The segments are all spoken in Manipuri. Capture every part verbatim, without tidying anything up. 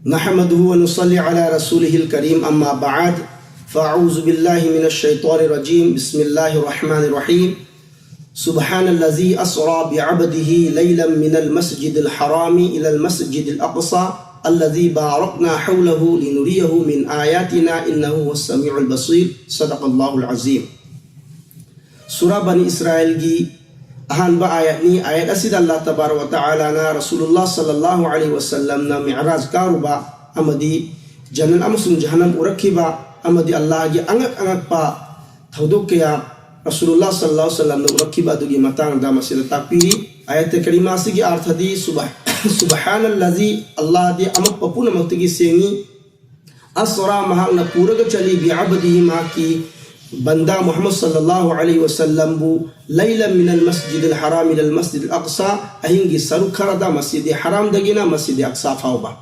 نحمده ونصلي على رسوله الكريم، أما بعد، فأعوذ بالله من الشيطان الرجيم. بسم الله الرحمن الرحيم. سبحان الذي أسرى بعبده ليلا من المسجد الحرام إلى المسجد الأقصى الذي باركنا حوله لنريه من آياتنا إنه هو السميع البصير. صدق الله العظيم. ꯁꯨꯔꯥ ꯕꯅꯤ ꯏꯁꯔꯥꯏꯜꯒꯤ ꯑꯍꯥꯟꯕ ꯑꯥꯌꯠꯅꯤ꯫ ꯑꯥꯌꯠ ꯑꯁꯤꯗ ꯑꯜꯂꯥꯍ ꯇꯕꯥꯔꯛ ꯋ ꯇꯥꯂꯥꯅ ꯔꯁꯨꯂꯨꯜꯂꯥꯍ ꯁꯜꯂꯜꯂꯥꯍꯨ ꯑꯂꯩꯍꯤ ꯋꯁꯜꯂꯝꯅ ꯃꯤꯑꯔꯥꯖ ꯀꯥꯔꯨꯕ ꯑꯃꯗꯤ ꯖꯟꯅꯠ ꯑꯃꯁꯨꯡ ꯖꯍꯟꯅꯝ ꯎꯔꯛꯈꯤꯕ ꯑꯃꯗꯤ ꯑꯜꯂꯥꯍꯒꯤ ꯑꯉꯛ ꯑꯉꯛꯄ ꯊꯧꯗꯣꯛ ꯀꯌꯥ ꯔꯁꯨꯂꯨꯜꯂꯥꯍ ꯁꯜꯂꯜꯂꯥꯍꯨ ꯑꯂꯩꯍꯤ ꯋꯁꯜꯂꯝꯅ ꯎꯔꯛꯈꯤꯕ ꯑꯗꯨꯒꯤ ꯃꯇꯥꯡꯗ ꯃꯁꯤꯗ ꯇꯥꯛꯄꯤꯔꯤ꯫ ꯑꯥꯌꯠ ꯀꯔꯤꯃꯥ ꯑꯁꯤꯒꯤ ꯑꯥꯔꯊꯗꯤ ꯁꯨꯕꯍ-, ꯁꯨꯕꯍꯥꯅꯜꯂꯥꯍꯤ, ꯑꯜꯂꯥꯍꯗꯤ ꯑꯃꯛꯄ ꯄꯨꯝꯅꯃꯛꯇꯒꯤ ꯁꯦꯡꯉꯤ꯫ ꯑꯁꯔꯥ, ꯃꯍꯥꯛꯅ ꯄꯨꯔꯒ ꯆꯠꯂꯤ, ꯕꯤꯑꯕꯗꯤꯍꯤ, ꯃꯍꯥꯛꯀꯤ ꯕꯟꯗꯥ ꯃꯨꯍꯝꯃꯗ ꯁꯜꯂꯜꯂꯥꯍꯨ ꯑꯂꯩꯍꯤ ꯋꯁꯜꯂꯝꯕꯨ, ꯂꯩꯂ ꯃꯤꯅꯜ ꯃꯁꯖꯤꯗꯤꯜ ꯍꯔꯥꯝ ꯏꯂꯜ ꯃꯁꯖꯤꯗꯤꯜ ꯑꯛꯁꯥ, ꯑꯍꯤꯡꯒꯤ ꯁꯔꯨꯛ ꯈꯔꯗ ꯃꯁꯖꯤꯗ ꯍꯔꯥꯝꯗꯒꯤꯅ ꯃꯁꯖꯤꯗ ꯑꯛꯁꯥ ꯐꯥꯎꯕ꯫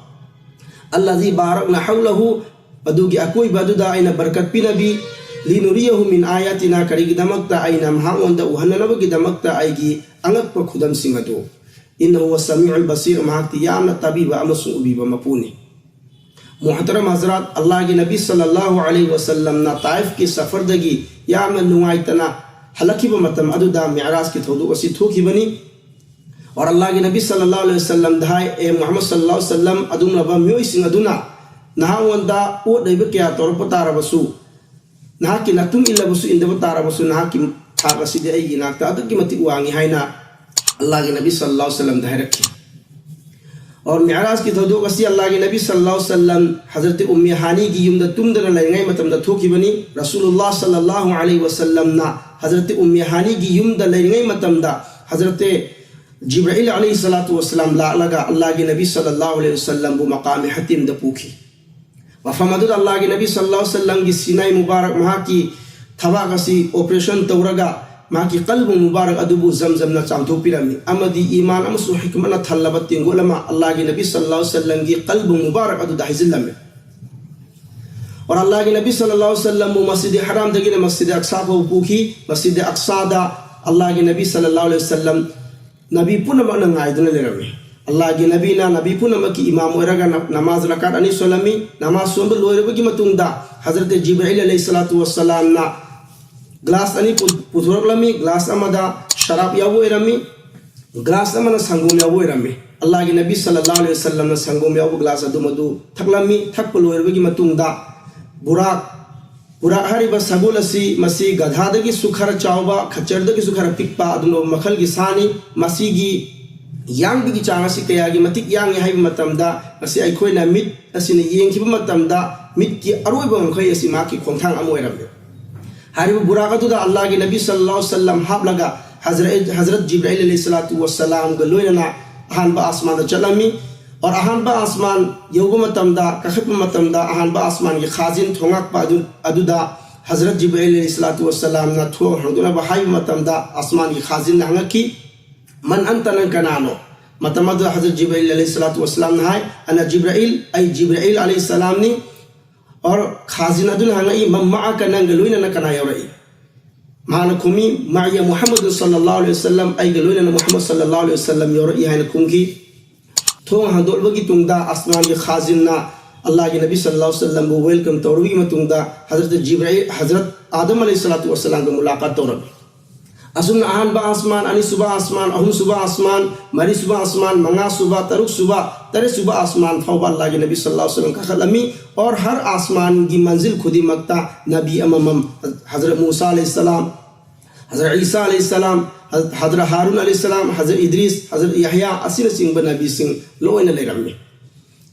ꯑꯜꯂꯥꯍꯤ ꯕꯥꯔꯛꯅ ꯍꯧꯂꯍꯨ, ꯑꯗꯨꯒꯤ ꯑꯀꯣꯏꯕ ꯑꯗꯨꯗ ꯑꯩꯅ ꯕꯔꯀꯠ ꯄꯤꯅꯕꯤ, ꯂꯤꯅꯨꯔꯤꯌꯍꯨ ꯃꯤꯟ ꯑꯥꯌꯥꯇꯤꯅꯥ, ꯀꯔꯤꯒꯤꯗꯃꯛꯇ? ꯑꯩꯅ ꯃꯍꯥꯛꯉꯣꯟꯗ ꯎꯍꯟꯅꯅꯕꯒꯤꯗꯃꯛꯇ ꯑꯩꯒꯤ ꯑꯉꯛꯄ ꯈꯨꯗꯝꯁꯤꯡ ꯑꯗꯨ꯫ ꯏꯟꯅꯍꯨ ꯍꯨꯋ ꯁꯃꯤꯎꯜ ꯕꯁꯤꯔ, ꯃꯍꯥꯛꯇꯤ ꯌꯥꯝꯅ ꯇꯥꯕꯤꯕ ꯑꯃꯁꯨꯡ ꯎꯕꯤꯕ ꯃꯄꯨꯅꯤ꯫ ꯃꯨꯍꯇꯔꯝ ꯍꯖꯔꯥꯠ, ꯑꯜꯂꯥꯍꯒꯤ ꯅꯕꯤ ꯁꯜꯂꯜꯂꯥꯍꯨ ꯑꯂꯩꯍꯤ ꯋꯁꯜꯂꯝꯅ ꯇꯥꯏꯐꯀꯤ ꯁꯐꯔꯗꯒꯤ ꯌꯥꯝꯅ ꯅꯨꯡꯉꯥꯏꯇꯅ ꯍꯜꯂꯛꯈꯤꯕ ꯃꯇꯝ ꯑꯗꯨꯗ ꯃꯤꯑꯔꯥꯖꯀꯤ ꯊꯧꯗꯣꯛ ꯑꯁꯤ ꯊꯣꯛꯈꯤꯕꯅꯤ꯫ ꯑꯣꯔ ꯑꯜꯂꯥꯍꯒꯤ ꯅꯕꯤ ꯁꯜꯂꯜꯂꯥꯍꯨ ꯑꯂꯩꯍꯤ ꯋꯁꯜꯂꯝꯗ ꯍꯥꯏ, "ꯑꯦ ꯃꯨꯍꯝꯃꯗ ꯁꯜꯂꯜꯂꯥꯍꯨ ꯑꯂꯩꯍꯤ ꯋꯁꯜꯂꯝ, ꯑꯗꯨꯒꯨꯝꯂꯕ ꯃꯤꯑꯣꯏꯁꯤꯡ ꯑꯗꯨꯅ ꯅꯍꯥꯛꯉꯣꯟꯗ ꯑꯣꯠ ꯅꯩꯕ ꯀꯌꯥ ꯇꯧꯔꯛꯄ ꯇꯥꯔꯕꯁꯨ, ꯅꯍꯥꯛꯀꯤ ꯅꯥꯇꯨꯡ ꯏꯜꯂꯕꯁꯨ ꯏꯟꯗꯕ ꯇꯥꯔꯕꯁꯨ, ꯅꯍꯥꯛꯀꯤ ꯊꯥꯛ ꯑꯁꯤꯗꯤ ꯑꯩꯒꯤ ꯏꯅꯥꯛꯇ ꯑꯗꯨꯛꯀꯤ ꯃꯇꯤꯛ ꯋꯥꯡꯉꯤ" ꯍꯥꯏꯅ ꯑꯜꯂꯥꯍꯒꯤ ꯅꯕꯤ ꯁꯜꯂꯜꯂꯥꯍꯨ ꯑꯂꯩꯍꯤ ꯋꯁꯜꯂꯝꯗ ꯍꯥꯏꯔꯛꯈꯤ꯫ ꯑꯣꯔ ꯃꯤꯑꯔꯥꯖꯀꯤ ꯊꯧꯗꯣꯛ ꯑꯁꯤ ꯑꯜꯂꯥꯍꯒꯤ ꯅꯕꯤ ꯁꯜꯂꯜꯂꯥꯍꯨ ꯑꯂꯩꯍꯤ ꯋꯁꯜꯂꯝ ꯍꯖꯔꯠ ꯎꯝꯃꯤ ꯍꯥꯅꯤꯒꯤ ꯌꯨꯝꯗ ꯇꯨꯝꯗꯅ ꯂꯩꯔꯤꯉꯩ ꯃꯇꯝꯗ ꯊꯣꯛꯈꯤꯕꯅꯤ꯫ ꯔꯁꯨꯂꯨꯜꯂꯥꯍ ꯁꯜꯂꯜꯂꯥꯍꯨ ꯑꯂꯩꯍꯤ ꯋꯁꯜꯂꯝꯅ ꯍꯖꯔꯠ ꯎꯝꯃꯤ ꯍꯥꯅꯤꯒꯤ ꯌꯨꯝꯗ ꯂꯩꯔꯤꯉꯩ ꯃꯇꯝꯗ ꯍꯖꯔꯠ ꯖꯤꯕ꯭ꯔꯥꯏꯜ ꯑꯂꯩꯍꯤ ꯁꯂꯥꯇꯨ ꯋꯁꯂꯥꯝ ꯂꯥꯛꯂꯒ ꯑꯜꯂꯥꯍꯒꯤ ꯅꯕꯤ ꯁꯜꯂꯜꯂꯥꯍꯨ ꯑꯂꯩꯍꯤ ꯋꯁꯜꯂꯝꯕꯨ ꯃꯀꯥꯃꯦ ꯍꯇꯤꯝꯗ ꯄꯨꯈꯤ꯫ ꯃꯐꯝ ꯑꯗꯨꯗ ꯑꯜꯂꯥꯍꯒꯤ ꯅꯕꯤ ꯁꯜꯂꯜꯂꯥꯍꯨ ꯑꯂꯩꯍꯤ ꯋꯁꯜꯂꯝꯒꯤ ꯁꯤꯅꯥꯏ ꯃꯨꯕꯥꯔꯛ, ꯃꯍꯥꯛꯀꯤ ꯊꯕꯥꯛ ꯑꯁꯤ ꯑꯣꯄꯔꯦꯁꯟ ꯇꯧꯔꯒ ꯃꯍꯥꯛꯀꯤ ꯀꯜꯕꯨ ꯃꯨꯕꯥꯔꯛ ꯑꯗꯨꯕꯨ ꯖꯝꯖꯝꯅ ꯆꯥꯝꯊꯣꯛꯄꯤꯔꯝꯃꯤ ꯑꯃꯗꯤ ꯏꯃꯥꯟ ꯑꯃꯁꯨꯡ ꯍꯤꯀꯃꯠꯅ ꯊꯜꯂꯕ ꯇꯦꯡꯒꯣꯠ ꯑꯃ ꯑꯜꯂꯥꯍꯒꯤ ꯅꯕꯤ ꯁꯜꯂꯜꯂꯥꯍꯨ ꯑꯂꯩꯍꯤ ꯋꯁꯜꯂꯝꯒꯤ ꯀꯜꯕꯨ ꯃꯨꯕꯥꯔꯛ ꯑꯗꯨꯗ ꯍꯩꯖꯤꯜꯂꯝꯃꯤ꯫ ꯑꯣꯔ ꯑꯜꯂꯥꯍꯒꯤ ꯅꯕꯤ ꯁꯜꯂꯜꯂꯥꯍꯨ ꯑꯂꯩꯍꯤ ꯋꯁꯜꯂꯝꯕꯨ ꯃꯁꯖꯤꯗ ꯍꯔꯥꯝꯗꯒꯤꯅ ꯃꯁꯖꯤꯗ ꯑꯛꯁꯥ ꯐꯥꯎꯕ ꯄꯨꯈꯤ꯫ ꯃꯁꯖꯤꯗ ꯑꯛꯁꯥꯗ ꯑꯜꯂꯥꯍꯒꯤ ꯅꯕꯤ ꯁꯜꯂꯜꯂꯥꯍꯨ ꯑꯂꯩꯍꯤ ꯋꯁꯜꯂꯝ ꯅꯕꯤ ꯄꯨꯝꯅꯃꯛꯅ ꯉꯥꯏꯗꯨꯅ ꯂꯩꯔꯝꯃꯤ꯫ ꯑꯜꯂꯥꯍꯒꯤ ꯅꯕꯤꯅ ꯅꯕꯤ ꯄꯨꯝꯅꯃꯛꯀꯤ ꯏꯃꯥꯝ ꯑꯣꯏꯔꯒ ꯅ-, ꯅꯃꯥꯖ ꯔꯀꯥꯠ ꯑꯅꯤ ꯁꯣꯜꯂꯝꯃꯤ꯫ ꯅꯃꯥꯖ ꯁꯣꯟꯕ ꯂꯣꯏꯔꯕꯒꯤ ꯃꯇꯨꯡꯗ ꯍꯖꯔꯠ ꯖꯤꯕ꯭ꯔꯥꯏꯜ ꯑꯂꯩꯍꯤ ꯁꯂꯥꯇꯨ ꯋꯁꯁꯂꯥꯝꯅ ꯒ꯭ꯂꯥꯁ ꯑꯅꯤ ꯄꯨ-, ꯄꯨꯊꯣꯔꯛꯂꯝꯃꯤ꯫ ꯒ꯭ꯂꯥꯁ ꯑꯃꯗ ꯁꯔꯥꯞ ꯌꯥꯎꯕ ꯑꯣꯏꯔꯝꯃꯤ, ꯒ꯭ꯂꯥꯁ ꯑꯃꯅ ꯁꯪꯒꯣꯝ ꯌꯥꯎꯕ ꯑꯣꯏꯔꯝꯃꯤ꯫ ꯑꯜꯂꯥꯍꯒꯤ ꯅꯕꯤ ꯁꯜꯂꯜꯂꯥꯍꯨ ꯑꯂꯩꯍꯤ ꯋꯁꯜꯂꯝꯅ ꯁꯪꯒꯣꯝ ꯌꯥꯎꯕ ꯒ꯭ꯂꯥꯁ ꯑꯗꯨ ꯃꯗꯨ ꯊꯛꯂꯝꯃꯤ꯫ ꯊꯛꯄ ꯂꯣꯏꯔꯕꯒꯤ ꯃꯇꯨꯡꯗ ꯕꯨꯔꯥꯛ, ꯕꯨꯔꯥꯛ ꯍꯥꯏꯔꯤꯕ ꯁꯒꯣꯜ ꯑꯁꯤ, ꯃꯁꯤ ꯒꯙꯥꯗꯒꯤꯁꯨ ꯈꯔ ꯆꯥꯎꯕ, ꯈꯆꯔꯗꯒꯤꯁꯨ ꯈꯔ ꯄꯤꯛꯄ ꯑꯗꯨꯒꯨꯝꯂꯕ ꯃꯈꯜꯒꯤ ꯁꯥꯅꯤ꯫ ꯃꯁꯤꯒꯤ ꯌꯥꯡꯕꯒꯤ ꯆꯥꯡ ꯑꯁꯤ ꯀꯌꯥꯒꯤ ꯃꯇꯤꯛ ꯌꯥꯡꯉꯤ ꯍꯥꯏꯕ ꯃꯇꯝꯗ, ꯃꯁꯤ ꯑꯩꯈꯣꯏꯅ ꯃꯤꯠ ꯑꯁꯤꯅ ꯌꯦꯡꯈꯤꯕ ꯃꯇꯝꯗ ꯃꯤꯠꯀꯤ ꯑꯔꯣꯏꯕ ꯉꯝꯈꯩ ꯑꯁꯤ ꯃꯍꯥꯛꯀꯤ ꯈꯣꯡꯊꯥꯡ ꯑꯃ ꯑꯣꯏꯔꯝꯃꯤ꯫ ꯍꯥꯏꯔꯤꯕ ꯕꯨꯔꯥꯛ ꯑꯗꯨꯗ ꯑꯜꯂꯥꯍꯒꯤ ꯅꯕꯤ ꯁꯜꯂꯜꯂꯥꯍꯨ ꯑꯂꯩꯍꯤ ꯋꯁꯜꯂꯝ ꯍꯥꯞꯂꯒ ꯍꯖꯔꯠ, ꯍꯖꯔꯠ ꯖꯤꯕ꯭ꯔꯥꯏꯜ ꯑꯂꯩꯍꯤ ꯁꯂꯥꯇꯨ ꯋꯁꯁꯂꯥꯝꯒ ꯂꯣꯏꯅꯅ ꯑꯍꯥꯟꯕ ꯑꯁꯃꯥꯟꯗ ꯆꯠꯂꯝꯃꯤ꯫ ꯑꯣꯔ ꯑꯍꯥꯟꯕ ꯑꯁꯃꯥꯟ ꯌꯧꯕ ꯃꯇꯝꯗ, ꯀꯥꯈꯠꯄ ꯃꯇꯝꯗ ꯑꯍꯥꯟꯕ ꯑꯁꯃꯥꯟꯒꯤ ꯈꯥꯖꯤꯟ ꯊꯣꯡꯉꯥꯛꯄ ꯑꯗꯨ, ꯑꯗꯨꯗ ꯍꯖꯔꯠ ꯖꯤꯕ꯭ꯔꯥꯏꯜ ꯑꯂꯩꯍꯤ ꯁꯂꯥꯇꯨ ꯋꯁꯁꯂꯥꯝꯅ ꯊꯣꯡ ꯍꯥꯡꯗꯣꯛꯅꯕ ꯍꯥꯏꯕ ꯃꯇꯝꯗ ꯑꯁꯃꯥꯟꯒꯤ ꯈꯥꯖꯤꯟꯅ ꯍꯪꯉꯛꯈꯤ, "ꯃꯟ ꯑꯟꯇ, ꯅꯪ ꯀꯅꯥꯅꯣ?" ꯃꯇꯝ ꯑꯗꯨꯗ ꯍꯖꯔꯠ ꯖꯤꯕ꯭ꯔꯥꯏꯜ ꯑꯂꯩꯍꯤ ꯁꯂꯥꯇꯨ ꯋꯁꯁꯂꯥꯝꯅ ꯍꯥꯏ, "ꯑꯅ ꯖꯤꯕ꯭ꯔꯥꯏꯜ, ꯑꯩ ꯖꯤꯕ꯭ꯔꯥꯏꯜ ꯑꯂꯩꯍꯤ ꯁꯂꯥꯝꯅꯤ꯫" ꯑꯣꯔ ꯈꯥꯖꯤꯟ ꯑꯗꯨꯅ ꯍꯪꯉꯛꯏ, "ꯃꯝ ꯃꯥꯑꯀ, ꯅꯪꯒ ꯂꯣꯏꯅꯅ ꯀꯅꯥ ꯌꯥꯎꯔꯛꯏ?" ꯃꯍꯥꯛꯅ ꯈꯨꯝꯃꯤ, "ꯃꯥꯏꯌ ꯃꯨꯍꯝꯃꯗꯨ ꯁꯜꯂꯜꯂꯥꯍꯨ ꯑꯂꯩꯍꯤ ꯋꯁꯜꯂꯝ, ꯑꯩꯒ ꯂꯣꯏꯅꯅ ꯃꯨꯍꯝꯃꯗ ꯁꯜꯂꯜꯂꯥꯍꯨ ꯑꯂꯩꯍꯤ ꯋꯁꯜꯂꯝ ꯌꯥꯎꯔꯛꯏ" ꯍꯥꯏꯅ ꯈꯨꯝꯈꯤ꯫ ꯊꯣꯡ ꯍꯥꯡꯗꯣꯛꯂꯕꯒꯤ ꯇꯨꯡꯗ ꯑꯁꯃꯥꯟꯒꯤ ꯈꯥꯖꯤꯟꯅ ꯑꯜꯂꯥꯍꯒꯤ ꯅꯕꯤ ꯁꯜꯂꯜꯂꯥꯍꯨ ꯑꯂꯩꯍꯤ ꯋꯁꯜꯂꯝꯕꯨ ꯋꯦꯜꯀꯝ ꯇꯧꯔꯕꯒꯤ ꯃꯇꯨꯡꯗ ꯍꯖꯔꯠ ꯖꯤꯕ꯭ꯔꯥꯏꯜ, ꯍꯖꯔꯠ ꯑꯥꯗꯝ ꯑꯂꯩꯍꯤ ꯁꯂꯥꯇꯨ ꯋꯁꯁꯂꯥꯝꯒ ꯃꯨꯂꯥꯀꯥꯠ ꯇꯧꯔꯝꯃꯤ꯫ ꯑꯁꯨꯝꯅ ꯑꯍꯥꯟꯕ ꯑꯁꯃꯥꯟ, ꯑꯅꯤꯁꯨꯕ ꯑꯁꯃꯥꯟ, ꯑꯍꯨꯝꯁꯨꯕ ꯑꯁꯃꯥꯟ, ꯃꯔꯤꯁꯨꯕ ꯑꯁꯃꯥꯟ, ꯃꯉꯥꯁꯨꯕ, ꯇꯔꯨꯛꯁꯨꯕ, ꯇꯔꯦꯠꯁꯨꯕ ꯑꯁꯃꯥꯟ ꯐꯥꯎꯕ ꯑꯜꯂꯥꯍꯒꯤ ꯅꯕꯤ ꯁꯜꯂꯜꯂꯥꯍꯨ ꯑꯂꯩꯍꯤ ꯋꯁꯜꯂꯝ ꯀꯥꯈꯠꯂꯝꯃꯤ꯫ ꯑꯣꯔ ꯍꯔ ꯑꯁꯃꯥꯟꯒꯤ ꯃꯟꯖꯤꯜ ꯈꯨꯗꯤꯡꯃꯛꯇ ꯅꯕꯤ ꯑꯃꯃꯝ, ꯍꯖꯔꯠ ꯃꯨꯁꯥ ꯑꯂꯩꯍꯤ ꯁꯂꯥꯝ, ꯍꯖꯔꯠ ꯏꯁꯥ ꯑꯂꯩꯍꯤ ꯁꯂꯥꯝ, ꯍꯖꯔꯠ ꯍꯥꯔꯨꯟ ꯑꯂꯩꯍꯤ ꯁꯂꯥꯝ, ꯍꯖꯔꯠ ꯏꯗ꯭ꯔꯤꯁ, ꯍꯖꯔꯠ ꯌꯥꯍꯌꯥ ꯑꯁꯤꯅꯆꯤꯡꯕ ꯅꯕꯤꯁꯤꯡ ꯂꯣꯏꯅ ꯂꯩꯔꯝꯃꯤ꯫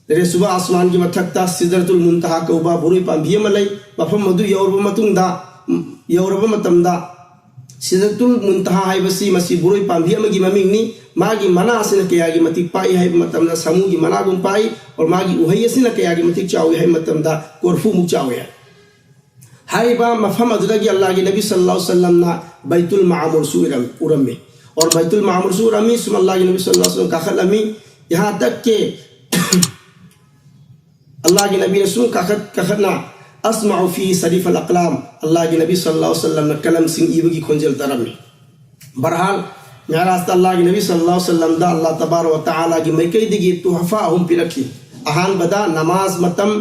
ꯇꯔꯦꯠꯁꯨꯕ ꯑꯁꯃꯥꯟꯒꯤ ꯃꯊꯛꯇ ꯁꯤꯗ꯭ꯔꯇꯨꯜ ꯃꯨꯟꯇꯍꯥ ꯀꯧꯕ ꯕꯣꯔꯣꯏ ꯄꯥꯝꯕꯤ ꯑꯃ ꯂꯩ꯫ ꯃꯐꯝ ꯑꯗꯨ ꯌꯧꯔꯕ ꯃꯇꯨꯡꯗ, ꯌꯧꯔꯕ ꯃꯇꯝꯗ ꯁꯤꯗ꯭ꯔꯇꯨꯜ ꯃꯨꯟꯇꯍꯥ ꯍꯥꯏꯕꯁꯤ ꯃꯁꯤ ꯕꯣꯔꯣꯏ ꯄꯥꯝꯕꯤ ꯑꯃꯒꯤ ꯃꯃꯤꯡꯅꯤ꯫ ꯃꯥꯒꯤ ꯃꯅꯥ ꯑꯁꯤꯅ ꯀꯌꯥꯒꯤ ꯃꯇꯤꯛ ꯄꯥꯛꯏ ꯍꯥꯏꯕ ꯃꯇꯝꯗ ꯁꯥꯃꯨꯒꯤ ꯃꯅꯥꯒꯨꯝ ꯄꯥꯛꯏ, ꯑꯣꯔ ꯃꯥꯒꯤ ꯎꯍꯩ ꯑꯁꯤꯅ ꯀꯌꯥꯒꯤ ꯃꯇꯤꯛ ꯆꯥꯎꯏ ꯍꯥꯏꯕ ꯃꯇꯝꯗ ꯀꯣꯔꯐꯨꯃꯨꯛ ꯆꯥꯎꯏ ꯍꯥꯏ꯫ ꯍꯥꯏꯔꯤꯕ ꯃꯐꯝ ꯑꯗꯨꯗꯒꯤ ꯑꯜꯂꯥꯍꯒꯤ ꯅꯕꯤ ꯁꯜꯂꯜꯂꯥꯍꯨ ꯑꯂꯩꯍꯤ ꯋꯁꯜꯂꯝꯅ ꯕꯩꯇꯨꯜ ꯃꯥꯃꯨꯔꯁꯨ ꯎꯔꯝ-, ꯎꯔꯝꯃꯤ꯫ ꯑꯣꯔ ꯕꯩꯇꯨꯜ ꯃꯥꯃꯨꯔꯁꯨ ꯎꯔꯝꯃꯤ꯫ ꯁꯨꯝ ꯑꯜꯂꯥꯍꯒꯤ ꯅꯕꯤ ꯁꯜꯂꯜꯂꯥꯍꯨ ꯑꯂꯩꯍꯤ ꯋꯁꯜꯂꯝ ꯀꯥꯈꯠꯂꯝꯃꯤ꯫ ꯌꯍꯥ ꯇꯛ ꯀꯦ ꯑꯜꯂꯥꯍꯒꯤ ꯅꯕꯤꯅ ꯁꯨꯝ ꯀꯥꯈꯠ, ꯀꯥꯈꯠꯅ ꯑꯁꯃꯥꯎ ꯐꯤ ꯁꯔꯤꯐ ꯑꯜ ꯑꯛꯂꯥꯝ, ꯑꯜꯂꯥꯍꯒꯤ ꯅꯕꯤ ꯁꯜꯂꯜꯂꯥꯍꯨ ꯑꯂꯩꯍꯤ ꯋꯁꯜꯂꯝꯅ ꯀꯂꯝꯁꯤꯡ ꯏꯕꯒꯤ ꯈꯣꯟꯖꯦꯜ ꯇꯥꯔꯝꯃꯤ꯫ ꯕꯍꯔꯍꯥꯜ, ꯃꯤꯑꯔꯥꯖꯇ ꯑꯜꯂꯥꯍꯒꯤ ꯅꯕꯤ ꯁꯜꯂꯜꯂꯥꯍꯨ ꯑꯂꯩꯍꯤ ꯋꯁꯜꯂꯝꯗ ꯑꯜꯂꯥꯍ ꯇꯕꯥꯔꯛ ꯋ ꯇꯥꯂꯥꯒꯤ ꯃꯥꯏꯀꯩꯗꯒꯤ ꯇꯣꯍꯐꯥ ꯑꯍꯨꯝ ꯄꯤꯔꯛꯈꯤ꯫ ꯑꯍꯥꯟꯕꯗ ꯅꯃꯥꯖ ꯃꯇꯝ,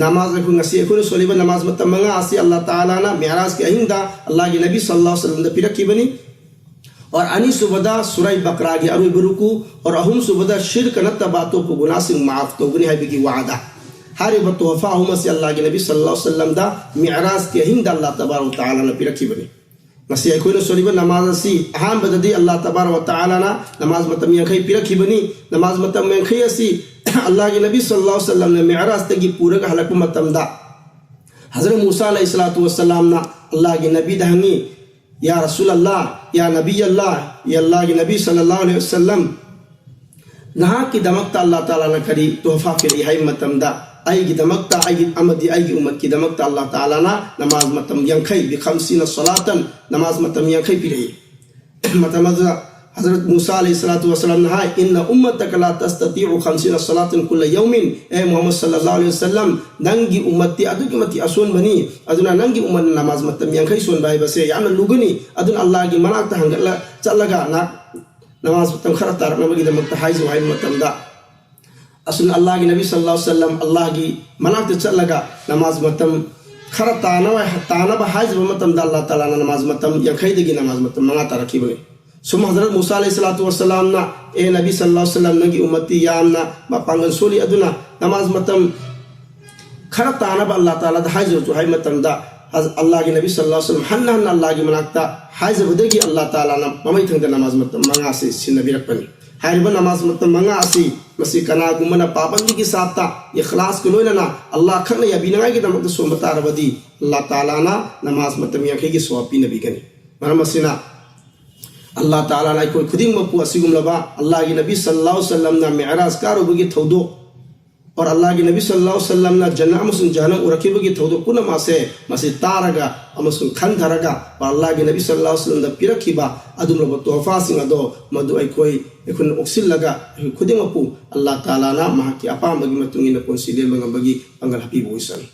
ꯅꯃꯥꯖ ꯑꯩꯈꯣꯏ ꯉꯁꯤ ꯑꯩꯈꯣꯏꯅ ꯁꯣꯜꯂꯤꯕ ꯅꯃꯥꯖ ꯃꯇꯝ ꯃꯉꯥ ꯑꯁꯤ ꯑꯜꯂꯥꯍ ꯇꯥꯂꯥꯅ ꯃꯤꯑꯔꯥꯖꯀꯤ ꯑꯍꯤꯡꯗ ꯑꯜꯂꯥꯍꯒꯤ ꯅꯕꯤ ꯁꯜꯂꯜꯂꯥꯍꯨ ꯑꯂꯩꯍꯤ ꯋꯁꯜꯂꯝꯗ ꯄꯤꯔꯛꯈꯤꯕꯅꯤ꯫ ꯑꯣꯔ ꯑꯅꯤꯁꯨꯕꯗ ꯁꯨꯔꯥꯏ ꯕꯀꯔꯥꯒꯤ ꯑꯔꯣꯏꯕ ꯔꯨꯀꯨ, ꯑꯣꯔ ꯑꯍꯨꯝꯁꯨꯕꯗ ꯁꯤꯔꯀ ꯅꯠꯇꯕ ꯑꯇꯣꯞꯄ ꯒꯨꯅꯥꯁꯤꯡ ꯃꯥꯐ ꯇꯧꯒꯅꯤ ꯍꯥꯏꯕꯒꯤ ꯋꯥꯗ꯫ ꯍꯥꯏꯔꯤꯕ ꯇꯣꯍꯐꯥ ꯑꯍꯨꯝ ꯑꯁꯤ ꯑꯜꯂꯥꯍꯒꯤ ꯅꯕꯤ ꯁꯜꯂꯜꯂꯥꯍꯨ ꯑꯂꯩꯍꯤ ꯋꯁꯜꯂꯝꯗ ꯃꯤꯑꯔꯥꯖꯀꯤ ꯑꯍꯤꯡꯗ ꯑꯜꯂꯥꯍ ꯇꯕꯥꯔꯛ ꯋ ꯇꯥꯂꯥꯅ ꯄꯤꯔꯛꯈꯤꯕꯅꯤ꯫ ꯉꯁꯤ ꯑꯩꯈꯣꯏꯅ ꯁꯣꯜꯂꯤꯕ ꯅꯃꯥꯖ ꯑꯁꯤ ꯑꯍꯥꯟꯕꯗꯗꯤ ꯑꯜꯂꯥꯍ ꯇꯕꯥꯔꯛ ꯋ ꯇꯥꯂꯥꯅ ꯅꯃꯥꯖ ꯃꯇꯝ ꯌꯥꯡꯈꯩ ꯄꯤꯔꯛꯈꯤꯕꯅꯤ꯫ ꯅꯃꯥꯖ ꯃꯇꯝ ꯌꯥꯡꯈꯩ ꯑꯁꯤ ꯑꯜꯂꯥꯍꯒꯤ ꯅꯕꯤ ꯁꯜꯂꯜꯂꯥꯍꯨ ꯑꯂꯩꯍꯤ ꯋꯁꯜꯂꯝꯅ ꯃꯤꯑꯔꯥꯖꯇꯒꯤ ꯄꯨꯔꯒ ꯍꯜꯂꯛꯄ ꯃꯇꯝꯗ ꯍꯖꯔꯠ ꯃꯨꯁꯥ ꯑꯂꯩꯍꯤ ꯁꯂꯥꯇꯨ ꯋꯁꯁꯂꯥꯝꯅ ꯑꯜꯂꯥꯍꯒꯤ ꯅꯕꯤꯗ ꯍꯪꯉꯤ, "ꯌꯥ ꯔꯁꯨꯜ ꯑꯜꯂꯥꯍ, ꯌꯥ ꯅꯕꯤ ꯑꯜꯂꯥꯍ, ꯌꯥ ꯑꯜꯂꯥꯍꯒꯤ ꯅꯕꯤ ꯁꯜꯂꯜꯂꯥꯍꯨ ꯑꯂꯩꯍꯤ ꯋꯁꯜꯂꯝ, ꯅꯍꯥꯛꯀꯤꯗꯃꯛꯇ ꯑꯜꯂꯥꯍ ꯇꯥꯂꯥꯅ ꯀꯔꯤ ꯇꯣꯍꯐꯥ ꯄꯤꯔꯛꯏ?" ꯍꯥꯏꯕ ꯃꯇꯝꯗ, "ꯑꯩꯒꯤꯗꯃꯛꯇ ꯑꯩꯒꯤ ꯑꯃꯗꯤ ꯑꯩꯒꯤ ꯎꯝꯃꯠꯀꯤꯗꯃꯛꯇ ꯑꯜꯂꯥꯍ ꯇꯥꯂꯥꯅ ꯅꯃꯥꯖ ꯃꯇꯝ ꯌꯥꯡꯈꯩ, ꯕꯤꯈꯝꯁꯤꯅ ꯁꯂꯥꯇꯟ, ꯅꯃꯥꯖ ꯃꯇꯝ ꯌꯥꯡꯈꯩ ꯄꯤꯔꯛꯏ"꯫ ꯃꯇꯝ ꯑꯗꯨꯗ ꯍꯖꯔꯠ ꯃꯨꯁꯥ ꯑꯂꯩꯍꯤ ꯁꯂꯥꯇꯨ ꯋꯁꯁꯂꯥꯝꯅ ꯍꯥꯏ, "ꯏꯟꯅ ꯎꯝꯃꯇꯀ ꯂꯥ ꯇꯁꯇꯇꯤꯎ ꯈꯝꯁꯤꯅ ꯁꯂꯥꯇꯟ ꯀꯨꯜꯂ ꯌꯧꯃꯤꯟ"꯫ ꯑꯦ ꯃꯨꯍꯝꯃꯗ ꯁꯜꯂꯜꯂꯥꯍꯨ ꯑꯂꯩꯍꯤ ꯋꯁꯜꯂꯝ, ꯅꯪꯒꯤ ꯎꯝꯃꯠꯇꯤ ꯑꯗꯨꯛꯀꯤ ꯃꯇꯤꯛ ꯑꯁꯣꯟꯕꯅꯤ, ꯑꯗꯨꯅ ꯅꯪꯒꯤ ꯎꯝꯃꯠꯅ ꯅꯃꯥꯖ ꯃꯇꯝ ꯌꯥꯡꯈꯩ ꯁꯣꯟꯕ ꯍꯥꯏꯕꯁꯦ ꯌꯥꯝꯅ ꯂꯨꯒꯅꯤ, ꯑꯗꯨꯅ ꯑꯜꯂꯥꯍꯒꯤ ꯃꯅꯥꯛꯇ ꯍꯪꯒꯠꯂ ꯆꯠꯂꯒ ꯅ-, ꯅꯃꯥꯖ ꯃꯇꯝ ꯈꯔ ꯇꯥꯔꯛꯅꯕꯒꯤꯗꯃꯛꯇ ꯍꯥꯏꯖꯧ ꯍꯥꯏꯕ ꯃꯇꯝꯗ, ꯑꯁꯨꯝꯅ ꯑꯜꯂꯥꯍꯒꯤ ꯅꯕꯤ ꯁꯜꯂꯜꯂꯥꯍꯨ ꯑꯂꯩꯍꯤ ꯋꯁꯜꯂꯝ ꯑꯜꯂꯥꯍꯒꯤ ꯃꯅꯥꯛꯇ ꯆꯠꯂꯒ ꯅꯃꯥꯖ ꯃꯇꯝ ꯈꯔ ꯇꯥꯅꯕ, ꯇꯥꯅꯕ ꯍꯥꯏꯖꯕ ꯃꯇꯝꯗ ꯑꯜꯂꯥꯍ ꯇꯥꯂꯥꯅ ꯅꯃꯥꯖ ꯃꯇꯝ ꯌꯥꯡꯈꯩꯗꯒꯤ ꯅꯃꯥꯖ ꯃꯇꯝ ꯃꯉꯥ ꯇꯥꯔꯛꯈꯤꯕꯅꯤ꯫ ꯁꯨꯝ ꯍꯖꯔꯠ ꯃꯨꯁꯥ ꯑꯂꯩꯍꯤ ꯁꯂꯥꯇꯨ ꯋꯁꯁꯂꯥꯝꯅ, "ꯑꯦ ꯅꯕꯤ ꯁꯜꯂꯜꯂꯥꯍꯨ ꯑꯂꯩꯍꯤ ꯋꯁꯜꯂꯝ, ꯅꯪꯒꯤ ꯎꯝꯃꯠꯇꯤ ꯌꯥꯝꯅ ꯃꯄꯥꯡꯒꯜ ꯁꯣꯜꯂꯤ, ꯑꯗꯨꯅ ꯅꯃꯥꯖ ꯃꯇꯝ ꯈꯔ ꯇꯥꯅꯕ ꯑꯜꯂꯥꯍ ꯇꯥꯂꯥꯗ ꯍꯥꯏꯖꯔꯁꯨ" ꯍꯥꯏꯕ ꯃꯇꯝꯗ, ꯍꯖ-, ꯑꯜꯂꯥꯍꯒꯤ ꯅꯕꯤ ꯁꯜꯂꯜꯂꯥꯍꯨ ꯑꯂꯩꯍꯤ ꯋꯁꯜꯂꯝ ꯍꯟꯅ ꯍꯟꯅ ꯑꯜꯂꯥꯍꯒꯤ ꯃꯅꯥꯛꯇ ꯍꯥꯏꯖꯕꯗꯒꯤ ꯑꯜꯂꯥꯍ ꯇꯥꯂꯥꯅ ꯃꯃꯩ ꯊꯪꯗ ꯅꯃꯥꯖ ꯃꯇꯝ ꯃꯉꯥ ꯑꯁꯤ ꯁꯤꯟꯅꯕꯤꯔꯛꯄꯅꯤ꯫ ꯍꯥꯏꯔꯤꯕ ꯅꯃꯥꯖ ꯃꯇꯝ ꯃꯉꯥ ꯑꯁꯤ ꯃꯁꯤ ꯀꯅꯥꯒꯨꯝꯕꯅ ꯄꯥꯕꯟꯗꯤꯒꯤ ꯁꯥꯠꯇ ꯏꯈꯂꯥꯁꯀ ꯂꯣꯏꯅꯅ ꯑꯜꯂꯥꯍ ꯈꯛꯅ ꯌꯥꯕꯤꯅꯉꯥꯏꯒꯤꯗꯃꯛꯇ ꯁꯣꯟꯕ ꯇꯥꯔꯕꯗꯤ, ꯑꯜꯂꯥꯍ ꯇꯥꯂꯥꯅ ꯅꯃꯥꯖ ꯃꯇꯝ ꯌꯥꯡꯈꯩꯒꯤ ꯁꯣꯋꯥꯕ ꯄꯤꯅꯕꯤꯒꯅꯤ꯫ ꯃꯔꯝ ꯑꯁꯤꯅ, ꯑꯜꯂꯥꯍ ꯇꯥꯂꯥꯅ ꯑꯩꯈꯣꯏ ꯈꯨꯗꯤꯡꯃꯛꯄꯨ ꯑꯁꯤꯒꯨꯝꯂꯕ ꯑꯜꯂꯥꯍꯒꯤ ꯅꯕꯤ ꯁꯜꯂꯜꯂꯥꯍꯨ ꯑꯂꯩꯍꯤ ꯋꯁꯜꯂꯝꯅ ꯃꯤꯑꯔꯥꯖ ꯀꯥꯔꯨꯕꯒꯤ ꯊꯧꯗꯣꯛ, ꯑꯣꯔ ꯑꯜꯂꯥꯍꯒꯤ ꯅꯕꯤ ꯁꯜꯂꯜꯂꯥꯍꯨ ꯑꯂꯩꯍꯤ ꯋꯁꯜꯂꯝꯅ ꯖꯟꯅ ꯑꯃꯁꯨꯡ ꯖꯍꯟꯅꯝ ꯎꯔꯛꯈꯤꯕꯒꯤ ꯊꯧꯗꯣꯛ ꯄꯨꯝꯅꯃꯛ ꯑꯁꯦ ꯃꯁꯤ ꯇꯥꯔꯒ ꯑꯃꯁꯨꯡ ꯈꯟꯊꯔꯒ, ꯑꯣꯔ ꯑꯜꯂꯥꯍꯒꯤ ꯅꯕꯤ ꯁꯜꯂꯜꯂꯥꯍꯨ ꯑꯂꯩꯍꯤ ꯋꯁꯜꯂꯝꯗ ꯄꯤꯔꯛꯈꯤꯕ ꯑꯗꯨꯒꯨꯝꯂꯕ ꯇꯣꯍꯐꯥꯁꯤꯡ ꯑꯗꯣ ꯃꯗꯨ ꯑꯩꯈꯣꯏ, ꯑꯩꯈꯣꯏꯅ ꯑꯣꯛꯁꯤꯜꯂꯒ ꯑꯩꯈꯣꯏ ꯈꯨꯗꯤꯡꯃꯛꯄꯨ ꯑꯜꯂꯥꯍ ꯇꯥꯂꯥꯅ ꯃꯍꯥꯛꯀꯤ ꯑꯄꯥꯝꯕꯒꯤ ꯃꯇꯨꯡ ꯏꯟꯅ ꯄꯨꯟꯁꯤ ꯂꯦꯟꯕ ꯉꯝꯕꯒꯤ ꯄꯥꯡꯒꯜ ꯍꯥꯞꯄꯤꯕ ꯑꯣꯏꯁꯅꯨ꯫